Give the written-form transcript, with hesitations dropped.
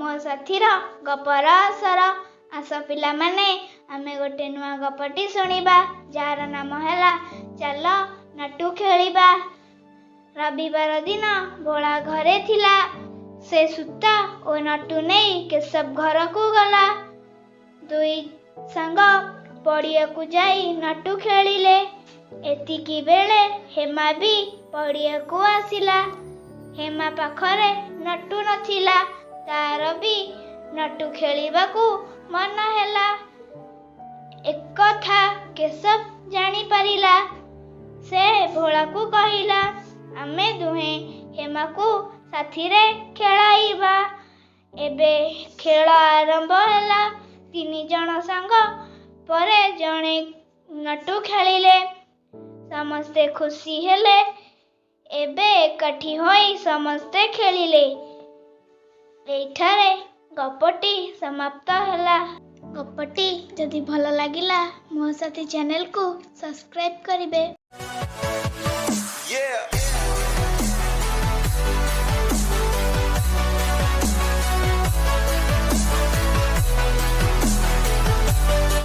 ମୋ ସାଥିର ଗପର ଆସର। ଆସ ପିଲାମାନେ, ଆମେ ଗୋଟେ ନୂଆ ଗପଟି ଶୁଣିବା, ଯାହାର ନାମ ହେଲା ଚାଲ ନଟୁ ଖେଳିବା। ରବିବାର ଦିନ ଭୋଳା ଘରେ ଥିଲା। ସେ ସୂତା ଓ ନଟୁ ନେଇ କେଶବ ଘରକୁ ଗଲା। ଦୁଇ ସାଙ୍ଗ ପଡ଼ିଆକୁ ଯାଇ ନଟୁ ଖେଳିଲେ। ଏତିକି ବେଳେ ହେମା ବି ପଡ଼ିଆକୁ ଆସିଲା। ହେମା ପାଖରେ ନଟୁ ନଥିଲା। ତାର ବି ନଟୁ ଖେଳିବାକୁ ମନ ହେଲା। ଏକଥା କେଶବ ଜାଣିପାରିଲା। ସେ ଭୋଳାକୁ କହିଲା, ଆମେ ଦୁହେଁ ହେମାକୁ ସାଥିରେ ଖେଳାଇବା। ଏବେ ଖେଳ ଆରମ୍ଭ ହେଲା। ତିନି ଜଣ ସାଙ୍ଗ ପରେ ଜଣେ ନଟୁ ଖେଳିଲେ। ସମସ୍ତେ ଖୁସି ହେଲେ। ଏବେ ଏକାଠି ହୋଇ ସମସ୍ତେ ଖେଳିଲେ। ଏଇଠାରେ ଗପଟି ସମାପ୍ତ ହେଲା। ଗପଟି ଯଦି ଭଲ ଲାଗିଲା, ମୋ ସାଥୀ ଚ୍ୟାନେଲକୁ ସବସ୍କ୍ରାଇବ୍ କରିବେ।